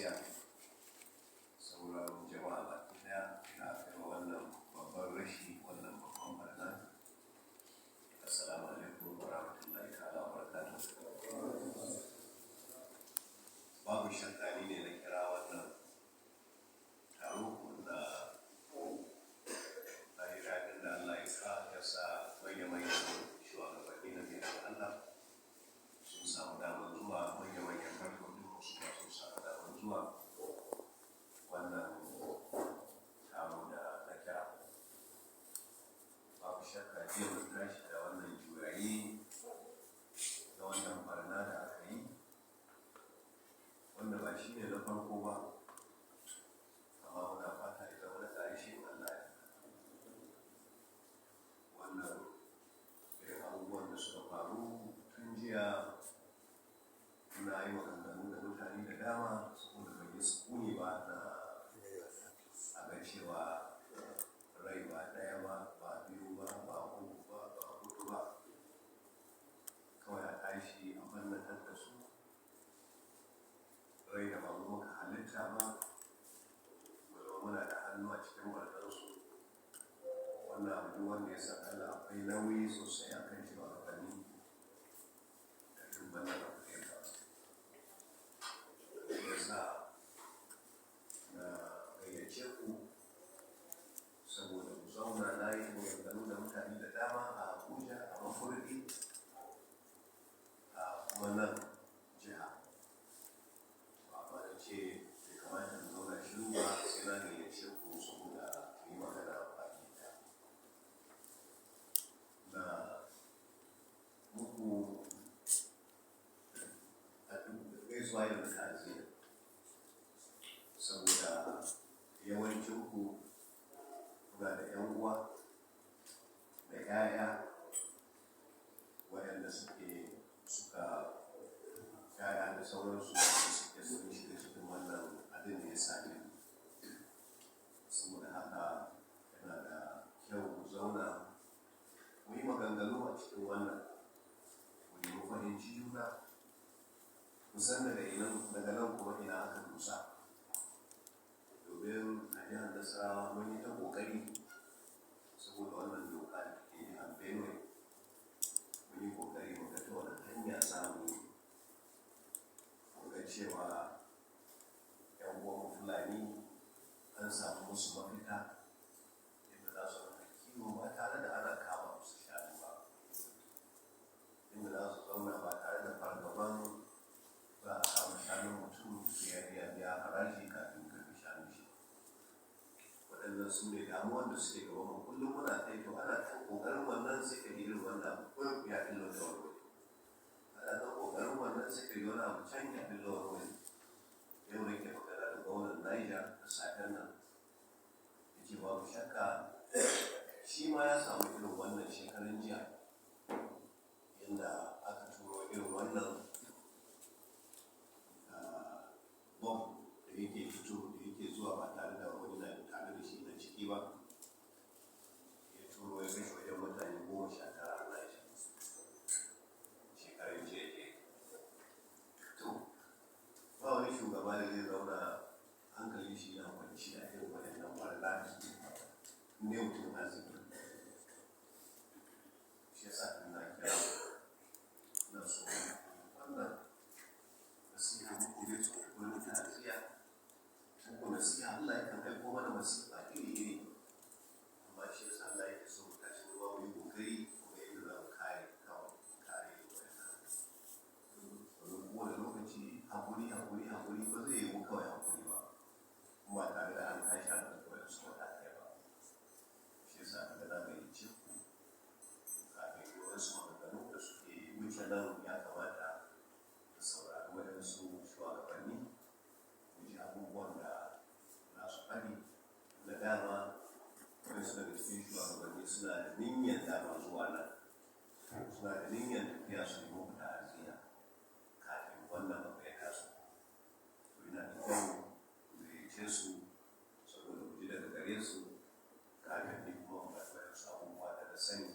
Ikkilisiya, sauran jama'a baki ɗaya da aka yi wa wannan babban rashi, wannan babban barna. Assalamu alaikum wa rahmatullahi ta'ala wa barakatuh. Babu shakka ni ne na kira wannan taro, wanda na ji daɗin da Allah ya sa ya sa manya-manyan shugabanni na biyar Allah sun samu damar zuwa, manya-manyan karfofin su ma sun samu damar zuwa wannan taro da na kira. Babu shakka jiya mun tashi da wannan juyayi na wannan barna da aka yi, wanda ba shi ne na farko ba, amma muna fata ya zama na ƙarshe in Allah ya yarda. Wannan irin abubuwan da suka faru tun jiya, muna yi maganganu da mutane da dama saboda ban yi sukuni ba na a ga cewa rai ba ɗaya ba, ba biyu ba, ba uku ba, ba huɗu ba. Kawai a tashi a ɓannatar da su, rai da ba mu muka halitta ba, mu zama muna da hannu a cikin barnarsu. Wannan abu duk wanda ya san Allah, akwai nauyi sosai a kan shugabanni da irin wannan abu da ya faru. Shi ya sa na gayyace ku saboda mu zauna. Na yi maganganu da mutane da dama a Abuja, a Makurdi, a kuma nan jiha. Amma na ce bai kamata mu zauna shiru ba sai na gayyace ku saboda mu yi magana baki ɗaya. Na muku gaisuwa da ta'aziyya saboda yawancin ku kuna da 'yan uwa da 'ya'ya waɗanda suke suka 'ya'ya da sauransu da suke sun shiga cikin wannan abin da ya same mu. Saboda haka yana da kyau mu zauna mu yi maganganu a cikin wannan, mu nemi fahimci juna, mu san daga ina, daga nan kuma ina aka dosa. Domin a jihar Nasarawa mun yi ta ƙoƙari saboda wannan doka da take jihar Benue, mun yi ƙoƙari mu ga ta wani hanya za mu yi mu ga cewa 'yan uwanmu Fulani an samu musu mafita yadda za su rinka kiwo ba tare da ana kama musu shanu ba, inda za su zauna ba tare da fargaban za a kama shanun mutum sai ya biya biya haraji kafin karɓi shanun shi. Waɗannan su ne damuwan da suke gaban mu kullum muna kai. To, ana kan ƙoƙarin wannan sai ka ji irin wannan abu kurum ya ɓillo ta wani wuri. Ana kan ƙoƙarin wannan sai ka ji wani abu can ya ɓillo wani wuri. Yau nake magana da gwamnan Niger da safen nan, ya ce babu shakka shi ma ya samu irin wannan shekarun jiya, inda aka turo irin wannan bom da yake fito, da yake zuwa ba tare da wani na tare da shi na ciki ba, ya turo ya kashe wajen mutane 19 a Niger shekarun jiya ke. To, ba wani shugaba da zai zauna hankalin shi yana kwanci a irin waɗannan barna da suke faruwa in dai mutum arziki. Shi yasa in na kira ku, ina so wannan nasiha muku gaisuwa, wani ta'aziyya, muku nasiha. Allah yakan aiko mana masifa iri-iri, amma shi yasa Allah yake so mu tashi mu ma mu yi ƙoƙari mu ga yadda za mu kare kanmu, mu kare waɗannan. Domin kowane lokaci haƙuri, haƙuri, haƙuri ba zai yiwu kawai haƙuri ba, kuma ba tare da an tashi an ɗauki waɗansu matakai ba. Shi yasa ka ga na gayyace ku kafin yi wasu maganganu da suke wuce nan, ya kamata mu saurari waɗansu shugabanni, mu ji abubuwan da za su faɗi. Da dama waɗansu daga cikin shugabanni suna da niyyar dama zuwa nan, suna da niyyar tafiya su yi muku ta'aziyya kafin wannan abu ya taso. To, yana da kyau ku gayyace su saboda ku ji daga gare su kafin ni kuma in faɗi waɗansu abubuwa da na sani.